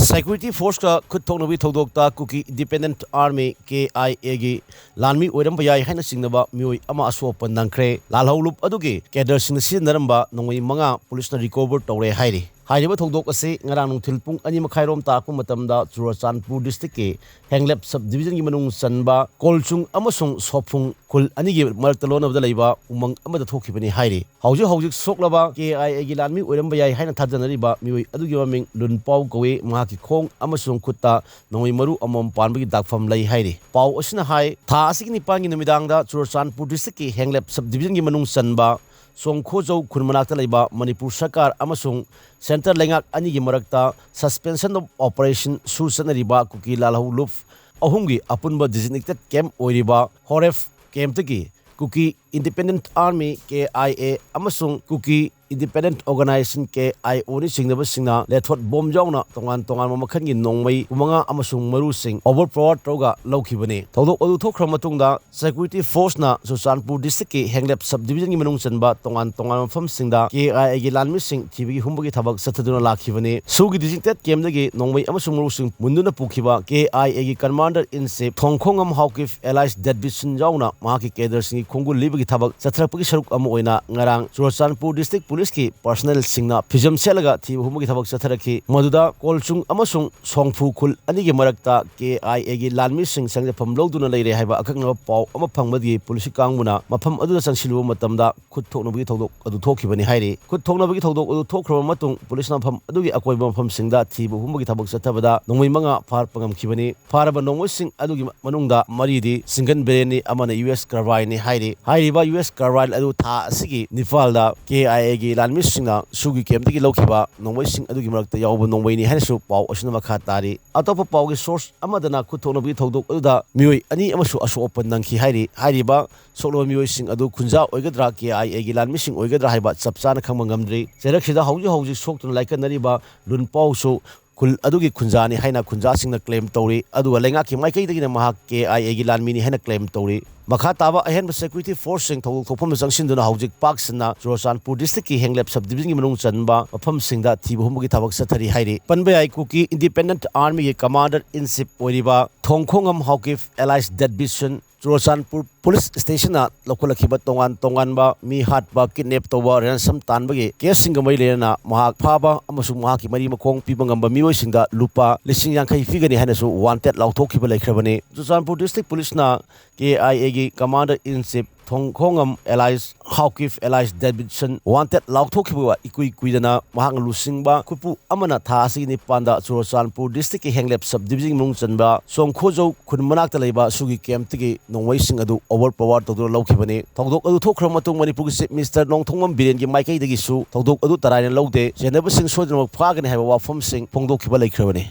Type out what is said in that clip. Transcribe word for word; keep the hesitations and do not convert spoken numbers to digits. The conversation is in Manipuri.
Security forceꯀ ꯈꯨꯠ ꯊꯣꯛꯅꯕꯒꯤ ꯊꯧꯗꯣꯛꯇ Kuki Independent Army, K I Aꯒꯤ ꯂꯥꯟꯃꯤ ꯑꯣꯏꯔꯝꯕ ꯌꯥꯏ ꯍꯥꯏꯅ ꯆꯤꯡꯅꯕ ꯃꯤꯑꯣꯏ ꯑꯃ ꯑꯁꯣꯛ ꯑꯄꯟ ꯅꯪꯈ꯭ꯔꯦ꯫ ꯂꯥꯜꯍꯧꯂꯨꯞ ꯑꯗꯨꯒꯤ cadreꯁꯤꯡꯅ ꯁꯤꯖꯤꯟꯅꯔꯝꯕ ꯅꯣꯡꯃꯩ ꯃꯉꯥ ꯄꯨꯂꯤꯁꯅ recover ꯇꯧꯔꯦ ꯍꯥꯏꯔꯤ꯫ ꯍꯥꯏꯔꯤꯕ ꯊꯧꯗꯣꯛ ꯑꯁꯤ ꯉꯔꯥꯡ ꯅꯨꯡꯊꯤꯜ ꯄꯨꯡ ꯑꯅꯤ ꯃꯈꯥꯏꯔꯣꯝ ꯇꯥꯔꯛꯄ ꯃꯇꯝꯗ ꯆꯨꯔꯆꯥꯟꯄꯨꯔ districtꯀꯤ ꯍꯦꯡꯂꯦꯞ sub divisionꯒꯤ ꯃꯅꯨꯡ ꯆꯟꯕ ꯀꯣꯜꯆꯨꯡ ꯑꯃꯁꯨꯡ ꯁꯣꯐꯨꯡ ꯈꯨꯜ ꯑꯅꯤꯒꯤ ꯃꯔꯛꯇ ꯂꯣꯟꯅꯕꯗ ꯂꯩꯕ ꯎꯃꯪ ꯑꯃꯗ ꯊꯣꯛꯈꯤꯕꯅꯤ ꯍꯥꯏꯔꯤ꯫ ꯍꯧꯖꯤꯛ ꯍꯧꯖꯤꯛ ꯁꯣꯛꯂꯕ K I Aꯒꯤ ꯂꯥꯟꯃꯤ ꯑꯣꯏꯔꯝꯕ ꯌꯥꯏ ꯍꯥꯏꯅ ꯊꯥꯖꯅꯔꯤꯕ ꯃꯤꯑꯣꯏ ꯑꯗꯨꯒꯤ ꯃꯃꯤꯡ ꯂꯨꯟꯄꯥꯎ ꯀꯧꯏ꯫ ꯃꯍꯥꯛꯀꯤ ꯈꯣꯡ ꯑꯃꯁꯨꯡ ꯈꯨꯠꯇ ꯅꯣꯡꯃꯩ ꯃꯔꯨ ꯑꯃꯃꯝ ꯄꯥꯟꯕꯒꯤ ꯗꯥꯛꯐꯝ ꯂꯩ ꯍꯥꯏꯔꯤ꯫ ꯄꯥꯎ ꯑꯁꯤꯅ ꯍꯥꯏ, ꯊꯥ ꯑꯁꯤꯒꯤ ꯅꯤꯄꯥꯟꯒꯤ ꯅꯨꯃꯤꯗꯥꯡꯗ ꯆꯨꯔꯆꯥꯟꯄꯨꯔ districtꯀꯤ ꯍꯦꯡꯂꯦꯞ sub divisionꯒꯤ ꯃꯅꯨꯡ ꯆꯟꯕ ꯁꯣꯡꯈꯣꯖꯧ ꯈꯨꯟ ꯃꯅꯥꯛꯇ ꯂꯩꯕ ꯃꯅꯤꯄꯨꯔ ꯁꯔꯀꯥꯔ ꯑꯃꯁꯨꯡ centre ꯂꯩꯉꯥꯛ ꯑꯅꯤꯒꯤ ꯃꯔꯛꯇ suspension of operation ꯁꯨ ꯆꯠꯅꯔꯤꯕ ꯀꯨꯀꯤ ꯂꯥꯜꯍꯧ ꯂꯨꯞ ꯑꯍꯨꯝꯒꯤ ꯑꯄꯨꯟꯕ designated camp ꯑꯣꯏꯔꯤꯕ ꯍꯣꯔꯦꯐ campꯇꯒꯤ Kuki Independent Army, K I A, ꯑꯃꯁꯨꯡ Kuki Independent Organisation, K I O ꯅ ꯆꯤꯡꯅꯕꯁꯤꯡꯅ ꯂꯦꯊꯣꯠ ꯕꯣꯝ ꯌꯥꯎꯅ ꯇꯣꯉꯥꯟ ꯇꯣꯉꯥꯟꯕ ꯃꯈꯜꯒꯤ ꯅꯣꯡꯃꯩ ꯀꯨꯟꯃꯉꯥ ꯑꯃꯁꯨꯡ ꯃꯔꯨꯁꯤꯡ overpower ꯇꯧꯔꯒ ꯂꯧꯈꯤꯕꯅꯤ꯫ ꯊꯧꯗꯣꯛ ꯑꯗꯨ ꯊꯣꯛꯈ꯭ꯔ ꯃꯇꯨꯡꯗ security forceꯅ ꯆꯨꯔꯆꯥꯟꯄꯨꯔ districtꯀꯤ ꯍꯦꯡꯂꯦꯞ sub divisionꯒꯤ ꯃꯅꯨꯡ ꯆꯟꯕ ꯇꯣꯉꯥꯟ ꯇꯣꯉꯥꯟꯕ ꯃꯐꯝꯁꯤꯡꯗ K I Aꯒꯤ ꯂꯥꯟꯃꯤꯁꯤꯡ ꯊꯤꯕꯒꯤ ꯍꯨꯝꯕꯒꯤ ꯊꯕꯛ ꯆꯠꯊꯗꯨꯅ ꯂꯥꯛꯈꯤꯕꯅꯤ꯫ ꯁꯨꯒꯤ designated campꯗꯒꯤ ꯅꯣꯡꯃꯩ ꯑꯃꯁꯨꯡ ꯃꯔꯨꯁꯤꯡ ꯃꯨꯟꯗꯨꯅ ꯄꯨꯈꯤꯕ K I Aꯒꯤ commander in chief ꯊꯣꯡꯈꯣꯡꯉꯝ Haokip alias ꯗꯦꯗꯕꯤꯁꯟ ꯌꯥꯎꯅ ꯃꯍꯥꯛꯀꯤ cadreꯁꯤꯡꯒꯤ ꯈꯣꯡꯒꯨꯜ ꯂꯤꯕꯒꯤ ꯊꯕꯛ ꯆꯠꯊꯔꯛꯄꯒꯤ ꯁꯔꯨꯛ ꯑꯃ ꯑꯣꯏꯅ ꯉꯔꯥꯡ ꯆꯨꯔꯆꯥꯟꯄꯨꯔ district policeꯀꯤ personnelꯁꯤꯡꯅ ꯐꯤꯖꯝ ꯁꯦꯠꯂꯒ ꯊꯤꯕ ꯍꯨꯝꯕꯒꯤ ꯊꯕꯛ ꯆꯠꯊꯔꯛꯈꯤ꯫ ꯃꯗꯨꯗ ꯀꯣꯜꯆꯨꯡ ꯑꯃꯁꯨꯡ ꯁꯣꯡꯐꯨ ꯈꯨꯜ ꯑꯅꯤꯒꯤ ꯃꯔꯛꯇ K I Aꯒꯤ ꯂꯥꯟꯃꯤꯁꯤꯡ ꯆꯪꯖꯐꯝ ꯂꯧꯗꯨꯅ ꯂꯩꯔꯦ ꯍꯥꯏꯕ ꯑꯀꯛꯅꯕ ꯄꯥꯎ ꯑꯃ ꯐꯪꯕꯗꯒꯤ ꯄꯨꯂꯤꯁꯀꯤ ꯀꯥꯡꯕꯨꯅ ꯃꯐꯝ ꯑꯗꯨꯗ ꯆꯪꯁꯤꯜꯂꯨꯕ ꯃꯇꯝꯗ ꯈꯨꯠ ꯊꯣꯛꯅꯕꯒꯤ ꯊꯧꯗꯣꯛ ꯑꯗꯨ ꯊꯣꯛꯈꯤꯕꯅꯤ ꯍꯥꯏꯔꯤ꯫ ꯈꯨꯠ ꯊꯣꯛꯅꯕꯒꯤ ꯊꯧꯗꯣꯛ ꯑꯗꯨ ꯊꯣꯛꯈ꯭ꯔꯕ ꯃꯇꯨꯡ ꯄꯨꯂꯤꯁꯅ ꯃꯐꯝ ꯑꯗꯨꯒꯤ ꯑꯀꯣꯏꯕ ꯃꯐꯝꯁꯤꯡꯗ ꯊꯤꯕ ꯍꯨꯝꯕꯒꯤ ꯊꯕꯛ ꯆꯠꯊꯕꯗ ꯅꯣꯡꯃꯩ ꯃꯉꯥ ꯐꯥꯔꯛꯄ ꯉꯝꯈꯤꯕꯅꯤ꯫ ꯐꯥꯔꯕ ꯅꯣꯡꯃꯩꯁꯤꯡ ꯑꯗꯨꯒꯤ ꯃꯅꯨꯡꯗ ꯃꯔꯤꯗꯤ single barrelꯅꯤ, ꯑꯃꯅ U S carbine ꯅꯤ ꯍꯥꯏꯔꯤ꯫ ꯍꯥꯏꯔꯤꯕ U S carbine ꯑꯗꯨ ꯊꯥ ꯑꯁꯤꯒꯤ ꯅꯤꯄꯥꯜꯗ K I Aꯒꯤ ꯂꯥꯟꯃꯤꯁꯤꯡꯅ ꯁꯨꯒꯤ campꯇꯒꯤ ꯂꯧꯈꯤꯕ ꯅꯣꯡꯃꯩꯁꯤꯡ ꯑꯗꯨꯒꯤ ꯃꯔꯛꯇ ꯌꯥꯎꯕ ꯅꯣꯡꯃꯩꯅꯤ ꯍꯥꯏꯅꯁꯨ ꯄꯥꯎ ꯑꯁꯤꯅ ꯃꯈꯥ ꯇꯥꯔꯤ꯫ ꯑꯇꯣꯞꯄ ꯄꯥꯎꯒꯤ source ꯑꯃꯗꯅ ꯈꯨꯠ ꯊꯣꯛꯅꯕꯒꯤ ꯊꯧꯗꯣꯛ ꯑꯗꯨꯗ ꯃꯤꯑꯣꯏ ꯑꯅꯤ ꯑꯃꯁꯨ ꯑꯁꯣꯛ ꯑꯄꯟ ꯅꯪꯈꯤ ꯍꯥꯏꯔꯤ꯫ ꯍꯥꯏꯔꯤꯕ ꯁꯣꯛꯂꯕ ꯃꯤꯑꯣꯏꯁꯤꯡ ꯑꯗꯨ ꯈꯨꯟꯖꯥ ꯑꯣꯏꯒꯗ꯭ꯔꯥ, K I Aꯒꯤ ꯂꯥꯟꯃꯤꯁꯤꯡ ꯑꯣꯏꯒꯗ꯭ꯔꯥ ꯍꯥꯏꯕ ꯆꯞ ꯆꯥꯅ ꯈꯪꯕ ꯉꯝꯗ꯭ꯔꯤ꯫ ꯆꯩꯔꯛꯁꯤꯗ ꯍꯧꯖꯤꯛ ꯍꯧꯖꯤꯛ ꯁꯣꯛꯇꯨꯅ ꯂꯥꯏꯀꯠꯅꯔꯤꯕ ꯂꯨꯟꯄꯥꯎꯁꯨ ꯈꯨꯜ ꯑꯗꯨꯒꯤ ꯈꯨꯟꯖꯥꯅꯤ ꯍꯥꯏꯅ ꯈꯨꯟꯖꯥꯁꯤꯡꯅ ꯀ꯭ꯂꯦꯝ ꯇꯧꯔꯤ꯫ ꯑꯗꯨꯒ ꯂꯩꯉꯥꯛꯀꯤ ꯃꯥꯏꯀꯩꯗꯒꯤꯅ ꯃꯍꯥꯛ ꯀꯦ ꯑꯥꯏ ꯑꯦꯒꯤ ꯂꯥꯟꯃꯤꯅꯤ ꯍꯥꯏꯅ ꯀ꯭ꯂꯦꯝ ꯇꯧꯔꯤ꯫ ꯃꯈꯥ ꯇꯥꯕ ꯑꯍꯦꯟꯕ ꯁꯦꯀ꯭ꯌꯨꯔꯤꯇꯤ ꯐꯣꯔꯁꯁꯤꯡ ꯊꯧꯗꯣꯛ ꯊꯣꯛꯐꯝꯗ ꯆꯪꯁꯤꯟꯗꯨꯅ ꯍꯧꯖꯤꯛ ꯄꯥꯛ ꯁꯟꯅ ꯆꯨꯔꯆꯥꯟꯄꯨꯔ ꯗꯤꯁꯇ꯭ꯔꯤꯛꯀꯤ ꯍꯦꯡꯂꯦꯞ ꯁꯕ ꯗꯤꯕꯤꯖꯟꯒꯤ ꯃꯅꯨꯡ ꯆꯟꯕ ꯃꯐꯝꯁꯤꯡꯗ ꯊꯤꯕ ꯍꯨꯝꯕꯒꯤ ꯊꯕꯛ ꯆꯠꯊꯔꯤ ꯍꯥꯏꯔꯤ꯫ ꯄꯟꯕ ꯌꯥꯏ, ꯀꯨꯀꯤ ꯏꯟꯗꯤꯄꯦꯟꯗꯦꯟꯠ ꯑꯥꯔꯃꯤꯒꯤ ꯀꯃꯥꯟꯗꯔ ꯏꯟ ꯆꯤꯐ ꯑꯣꯏꯔꯤꯕ ꯊꯣꯡꯈꯣꯡꯉꯝ ꯍꯥꯎꯀꯤꯞ ꯑꯦꯂꯥꯏꯁ ꯗꯦꯗꯕꯤꯁꯟ ꯆꯨꯔꯆꯥꯟꯄꯨꯔ ꯄꯨꯂꯤꯁ ꯁ꯭ꯇꯦꯁꯟꯅ ꯂꯧꯈꯠꯂꯛꯈꯤꯕ ꯇꯣꯉꯥꯟ ꯇꯣꯉꯥꯟꯕ ꯃꯤ ꯍꯥꯠꯄ, ꯀꯤꯗꯅꯦꯞ ꯇꯧꯕ, ꯔꯦꯟꯁꯝ ꯇꯥꯟꯕꯒꯤ ꯀꯦꯁꯁꯤꯡꯒ ꯃꯔꯤ ꯂꯩꯅꯅ ꯃꯍꯥꯛ ꯐꯥꯕ ꯑꯃꯁꯨꯡ ꯃꯍꯥꯛꯀꯤ ꯃꯔꯤ ꯃꯈꯣꯡ ꯄꯤꯕ ꯉꯝꯕ ꯃꯤꯑꯣꯏꯁꯤꯡꯗ ꯂꯨꯄꯥ ꯂꯤꯁꯤꯡ ꯌꯥꯡꯈꯩ ꯄꯤꯒꯅꯤ ꯍꯥꯏꯅꯁꯨ ꯋꯥꯟꯇꯦꯗ ꯂꯥꯎꯊꯣꯛꯈꯤꯕ ꯂꯩꯈ꯭ꯔꯕꯅꯤ꯫ ꯆꯨꯔꯆꯥꯟꯄꯨꯔ ꯗꯤꯁꯇ꯭ꯔꯤꯛ ꯄꯨꯂꯤꯁꯅ ꯀꯦ ꯑꯥꯏ ꯑꯦꯒꯤ ꯀꯃꯥꯟꯗꯔ ꯏꯟ ꯆꯤꯐ ꯊꯣꯡꯈꯣꯡꯉꯝ ꯑꯦꯂꯥꯏꯁ ꯍꯥꯎꯀꯤꯞ ꯑꯦꯂꯥꯏꯁ ꯗꯦꯗꯕꯤꯁꯟ ꯋꯥꯟꯇꯦꯗ ꯂꯥꯎꯊꯣꯛꯈꯤꯕ ꯏꯀꯨꯏ ꯀꯨꯏꯗꯅ ꯃꯍꯥꯛꯅ ꯂꯨꯆꯤꯡꯕ ꯈꯨꯠꯄꯨ ꯑꯃꯅ ꯊꯥ ꯑꯁꯤꯒꯤ ꯅꯤꯄꯥꯟꯗ ꯆꯨꯔꯆꯥꯟꯄꯨꯔ ꯗꯤꯁꯇ꯭ꯔꯤꯛꯀꯤ ꯍꯦꯡꯂꯦꯞ ꯁꯕ ꯗꯤꯕꯤꯖꯟꯒꯤ ꯃꯅꯨꯡ ꯆꯟꯕ ꯁꯣꯡꯈꯣꯖꯧ ꯈꯨꯟ ꯃꯅꯥꯛꯇ ꯂꯩꯕ ꯑꯁꯨꯒꯤ ꯀꯦꯝꯞꯇꯒꯤ ꯅꯣꯡꯃꯩꯁꯤꯡ ꯑꯗꯨ ꯑꯣꯚꯔ ꯄꯋꯥꯔ ꯇꯧꯗꯨꯅ ꯂꯧꯈꯤꯕꯅꯤ꯫ ꯊꯧꯗꯣꯛ ꯑꯗꯨ ꯊꯣꯛꯈ꯭ꯔꯕ ꯃꯇꯨꯡ ꯃꯅꯤꯄꯨꯔꯒꯤ ꯆꯤꯐ ꯃꯤꯅꯤꯁꯇꯔ ꯅꯣꯡꯊꯣꯝꯕꯝ ꯕꯤꯔꯦꯟꯒꯤ ꯃꯥꯏꯀꯩꯗꯒꯤꯁꯨ ꯊꯧꯗꯣꯛ ꯑꯗꯨ ꯇꯔꯥꯏꯅ ꯂꯧꯗꯦ, ꯆꯦꯟꯅꯕꯁꯤꯡ ꯁꯣꯏꯗꯅꯃꯛ ꯐꯥꯒꯅꯤ ꯍꯥꯏꯕ ꯋꯥꯐꯝꯁꯤꯡ ꯐꯣꯡꯗꯣꯛꯈꯤꯕ ꯂꯩꯈ꯭ꯔꯕꯅꯤ꯫